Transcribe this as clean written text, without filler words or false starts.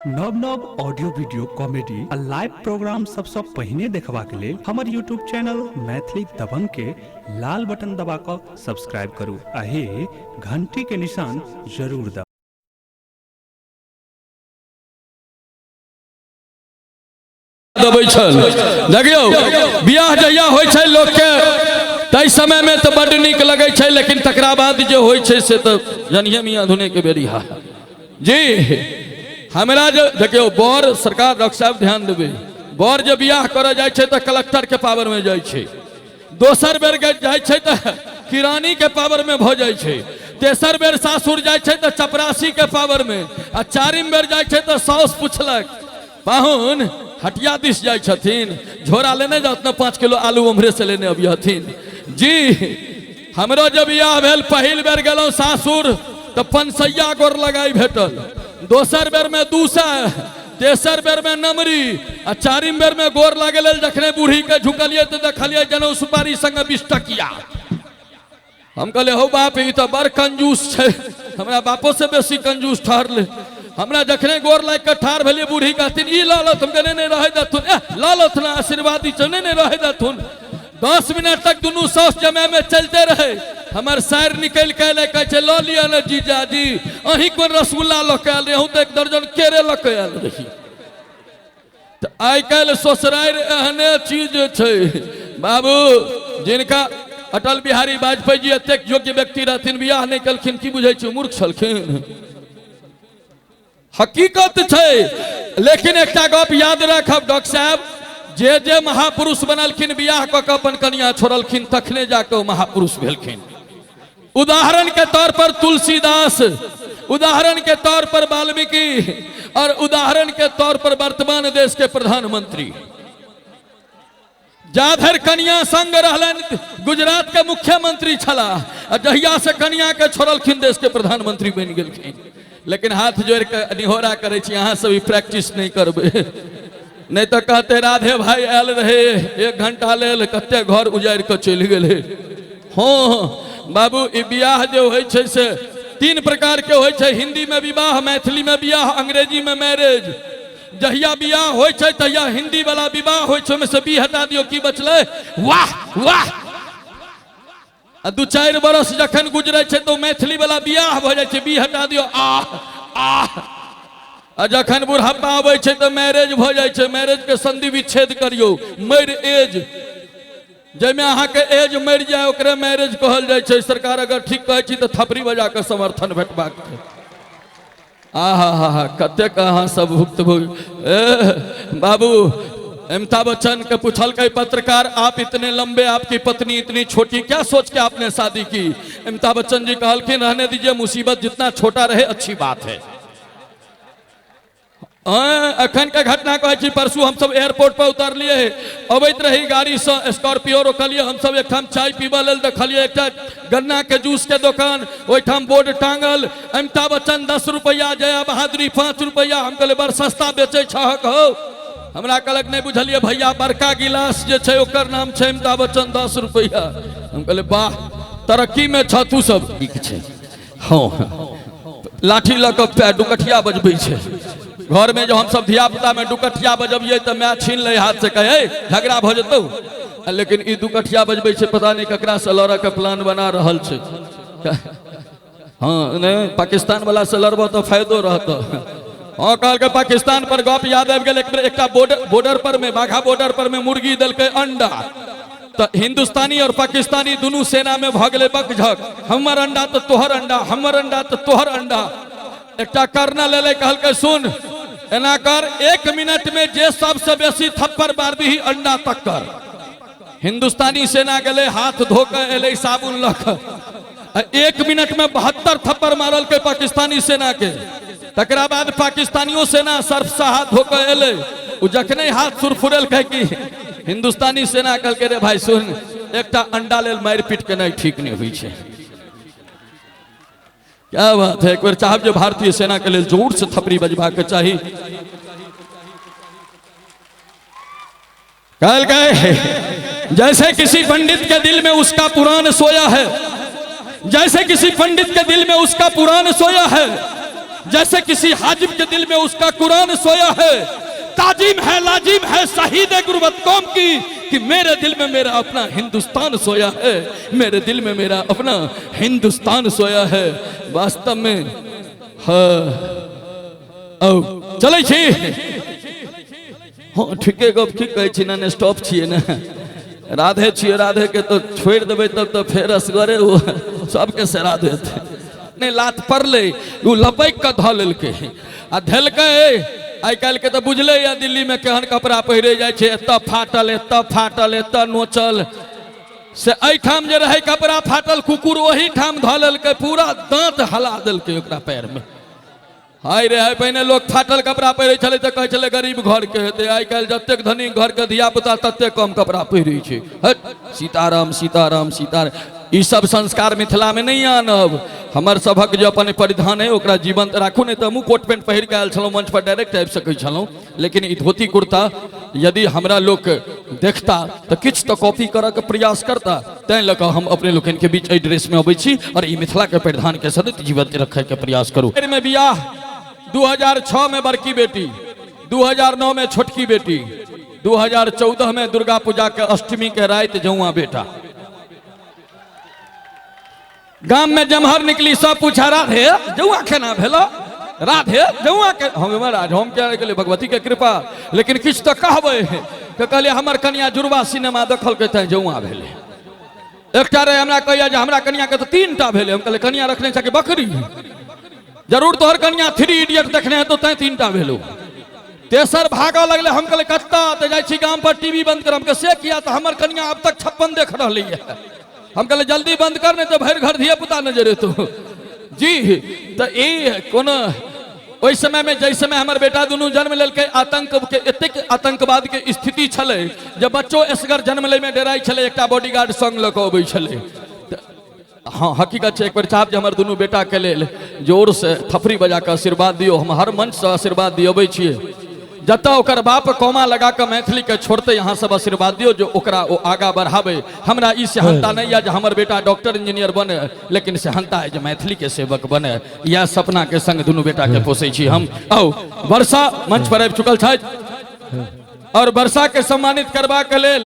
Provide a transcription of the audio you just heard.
नव नव audio video comedy आ लाइव प्रोग्राम सबसँ पहिने देखबाक लेल हमर यूट्यूब चैनल मैथिली दबंग के लाल बटन दबा कऽ सब्सक्राइब करू आ हे घंटी के निशान जरूर दबाउ। दबै छल। देखियौ, बियाह जहिया होइ छै लोकके ताहि समयमे तऽ बड्ड नीक लगै छै, लेकिन तकरा बाद जे होइ छै से तऽ जनिये मियाँ धुने के बेरी। हा जी, हमरा जे देखियौ बर सरकार डॉक्टर साहब ध्यान देबै, बर जे बियाह करऽ जाइ छै तऽ कलेक्टरके पावरमे जाइ छै, दोसर बेर जाइ छै तऽ किरानीके पावरमे भऽ जाइ छै, तेसर बेर सासुर जाइ छै तऽ चपरासीके पावरमे, आ चारिम बेर जाइ छै तऽ साउस पुछलक पाहुन हटिया दिस जाइ छथिन, झोरा लेने जात ने, 5 किलो आलू उम्हरे से लेने अबिहथिन। जी हमरो जब बियाह भेल पहिल बेर गेलहुँ सासुर तऽ 500 गोर लगाई भेटल, दोसर बेर में 200, तेसर बेर में नमरी, आ चारिम बेर में गोर लागे लेल जखने बूढ़ी के झुकलिए तऽ देखलिए जनउ सुपारी संग 20 टकिया। हम कहलिए हौ बाप ई तऽ बड़ कंजूस छै, हमरा बापो से बेसी कंजूस ठहरले। हमरा जखने गोर लागि कऽ ठाढ़ भेलिए बूढ़ी कहथिन ई लऽ लथुन, हम कहलिए नहि रहै देथुन, एह लऽ लथुन आशीर्वादी छै, नहि नहि रहै देथुन। 10 मिनट तक दुनू साउस जमाय में चलते रहे, हमर सारि निकलि कऽ एलै, कहै छै लऽ लिअ ने जीजाजी, अहीं कोन रसगुल्ला लऽ कऽ आयल रही, अहूँ तऽ 1 दर्जन केरे लऽ कऽ आयल रही। तऽ आइ काल्हि ससुरारि एहने चीज छै बाबू, जिनका अटल बिहारी वाजपेयी जी एतेक योग्य व्यक्ति रहथिन, बियाह नहि केलखिन, की बुझै छी मूर्ख छलखिन? हकीकत छै। लेकिन एकटा गप याद राखब डॉक्टर साहब, जे जे महापुरुष बनलखिन बियाह कऽ कऽ अपन कनिया छोड़लखिन तखने जाकऽ ओ महापुरुष भेलखिन। उदाहरण के तौर पर तुलसीदास, उदाहरण के तौर पर वाल्मीकि, और उदाहरण के तौर पर वर्तमान देश के प्रधानमंत्री। जाधर कनिया संग रहलनि गुजरात के मुख्यमंत्री छलाह, आ जहिया से कनिया के छोड़लखिन देश के प्रधानमंत्री बनि गेलखिन। लेकिन हाथ जोड़ के निहोरा करै छी, अहाँ सब ई प्रैक्टिस नहि करबै, नहि तऽ कहते राधे भाई आयल रहे 1 घंटा लेल कते घर उजाड़ि कऽ चलि गेलै। हँ बाबू, ई बियाह जे होइ छै से 3 प्रकार के होइ छै, हिंदी में विवाह, मैथिली में बियाह, अंग्रेजी में मैरेज। जहिया बियाह होइ छै तहिया हिंदी वाला विवाह होइ छै, ओहिमे से बी हटा दियौ, की बचलै? वाह वाह। आ 2-4 बरस जखन गुजरै छै तऽ मैथिली वाला बियाह भऽ जाइ छै, बी हटा दियौ, आह आह। आ जखन बुढ़ापा आबै छै तऽ मैरेज भऽ जाइ छै, मैरेज के संधि विच्छेद करियौ, मरि एज, जाहिमे अहाँके एज मरि जाय ओकरे मैरेज कहल जाइ छै। सरकार अगर ठीक कहै छी तऽ थपड़ी बजा कऽ समर्थन भेटबाक छै। आहा हा हा, कतेक अहाँ सब भुक्तभोगी। ए बाबू, अमिताभ बच्चन के पूछलकै पत्रकार, आप इतने लंबे, आपकी पत्नी इतनी छोटी, क्या सोच के आपने शादी की? अमिताभ बच्चन जी कहलखिन रहने दीजिए, मुसीबत जितना छोटा रहे अच्छी बात है। अखन के घटना कहै छी, परसू हमसब एयरपोर्ट पर उतरलियै, अबैत रही गाड़ी से, स्कॉर्पियो रोकलियै, हमसब एकठाम चाय पीबऽ लेल देखलियै एकटा गन्ना के जूस के दोकान, ओहिठाम बोर्ड टांगल अमिताभ बच्चन 10 रुपैआ, जया बहादुरी 5 रुपैआ। हम कहलियै बड़ सस्ता बेचै छहक हौ। हमरा कहलक नहि बुझलियै भैया, बड़का गिलास जे छै ओकर नाम छै अमिताभ बच्चन 10 रुपैआ। हम कहलियै वाह, तरक्की में छह तू सब। ठीक छै, हँ लाठी लऽ कऽ पैर डुकठिया बजबै छै घरमे। जब हमसब धियापुतामे डुकठिया बजबियै तऽ माय छीन लै हाथ से, कहै झगड़ा भऽ जेतौ। लेकिन ई दुकठिया बजबै छै, पता नहि ककरासँ लड़ऽके प्लान बना रहल छै। हँ नहि, पाकिस्तान वाला से लड़बऽ तऽ फायदो रहतौ। हँ कहलकै पाकिस्तान पर गप याद आबि गेल, एक बेर एकटा बॉर्डर पर में, बाघा बॉर्डर पर में मुर्गी देलकै अंडा, तऽ हिंदुस्तानी और पाकिस्तानी दुनू सेना में भऽ गेलै बकझक, हमर अंडा तऽ तोहर अंडा, हमर अंडा तऽ तोहर अंडा। एकटा कर्नल एलै, कहलकै सुन एना कर, 1 मिनट में जे सबसे बेसी थप्पड़ मार दीही अंडा तक कर। हिंदुस्तानी सेना गेलै, हाथ धो के एलै साबुन लऽ कऽ, 1 मिनट में 72 थप्पड़ मारलकै पाकिस्तानी सेना के। तकरा बाद पाकिस्तानियो सेना सर्फ से हाथ धो के एलै, ओ जखने हाथ सुरफुरेलकै कि हिंदुस्तानी सेना कहलकै रे भाई सुन, एकटा अंडा लेल मारि पीट केनाइ ठीक नहि होइ छै। क्या बात है, एक बेर चाहब जे भारतीय सेना के लेल जोर से थपड़ी बजबाक चाही। कहल गए जैसे किसी पंडित के दिल में उसका पुराण सोया है, जैसे किसी पंडित के दिल में उसका पुराण सोया है, जैसे किसी हाजिम के दिल में उसका कुरान सोया है। ताजीम है लाजिम है शहीद गुरबत कौम की कि मेरे दिल में मेरा अपना हिंदुस्तान सोया है, मेरे दिल में मेरा अपना हिंदुस्तान सोया है। वास्तव में हाँ औ चलै छी। हँ ठीके गप ठीक कहै छी, नॉन स्टॉप छियै ने, राधे छियै, राधे के तो छोड़ि देबै तब तऽ फेर असगरे ओ सबके सेरा देत। नहि लात पड़लै, ओ लपकि कऽ धऽ लेलकै आ धेलकै। आइ काल्हिके तऽ बुझले यऽ दिल्लीमे केहन कपड़ा पहिरे जाइ छै, एतऽ फाटल एतऽ फाटल एतऽ नोचल, से एहिठाम जे रहै कपड़ा फाटल कुकुर ओहिठाम धऽ लेलकै, पूरा दाँत हला देलकै ओकरा पैरमे। हाय रे हाय, पहिने लोक फाटल कपड़ा पहिरै छलै तऽ कहै छलै गरीब घरके हेतै, आइ काल्हि जतेक धनी घरके धियापुता ततेक कम कपड़ा पहिरै छै। हट सीताराम सीताराम सीताराम। ई सब संस्कार मिथिलामे नहि आनब। हमर सभक जे अपन परिधान है ओकरा जीवंत राखू, नहि तऽ हमहूँ कोट पैंट पहिर कऽ आयल छलहुँ मंच पर, डायरेक्ट आबि सकै छलहुँ, लेकिन ई धोती कुर्ता यदि हमरा लोक देखता तऽ किछु तऽ कॉपी करऽके प्रयास करता, तैं लऽ कऽ हम अपने लोकनिके बीच एहि ड्रेसमे अबै छी और ई मिथिलाके परिधानके सदैत जीवंत रखैके प्रयास करू। में बियाह 2006 में बड़की बेटी, 2009 में छोटकी बेटी, 2014 में दुर्गा पूजा के अष्टमी के राति जौआ बेटा। गाम में जमहर निकली सब पूछा राधे जौआ केना भेलो, राधे जौआ के हम महाराज हम क्या गेलै भगवती के कृपा, लेकिन किछु तऽ कहबै तऽ कहलियै हमर कनिया जुड़वा सिनेमा देखलकै तैं जौआ भेलै। एकटा रहे हमरा कहैया जे हमरा कनिया के तऽ 3टा भेलै। हम कहलियै कनिया रखने छै कि बकरी, जरूर तोहर कनिया 3 इडियट देखने हेतौ तैं 3टा भेलौ। तेसर भागऽ लगलै, हम कहलियै कतऽ, तऽ जाइ छी गाम पर टीवी बंद कर। हम कहलियै से किया, तऽ हमर कनिया अब तक 56 देख रहलै है। हम कहलियै जल्दी बंद कर नहीं तऽ भरि घर धिया पुता नजर एतौ जी। तऽ ई कोनो ओहि समय में जाहि समय हमर बेटा दुनू जन्म लेलकै, आतंक के एतेक आतंकवाद के स्थिति छलै जे बच्चो एसगर जन्म लै में डराइ छलै, एकटा बॉडीगार्ड संग लऽ कऽ अबै छलै। हाँ हकीकत छै, एक बेर चाहब जे हमर दुनू बेटा के लेल जोर से थपड़ी बजा कऽ आशीर्वाद दियौ। हम हर मंच से आशीर्वाद दियबै छियै, जतऽ ओकर बाप कौमा लगा कऽ मैथिली के छोड़तै अहाँ सब आशीर्वाद दियौ जे ओकरा ओ आगा बढ़ाबै। हमरा ई सेहनता नहीं यऽ जे हमर बेटा डॉक्टर इंजीनियर बने, लेकिन सेहनता है जे मैथिली के सेवक बने। इएह सपना के संग दुनू बेटा के पोसै छी हम। आउ वर्षा मंच पर आबि चुकल छथि और वर्षा के सम्मानित करबाक लेल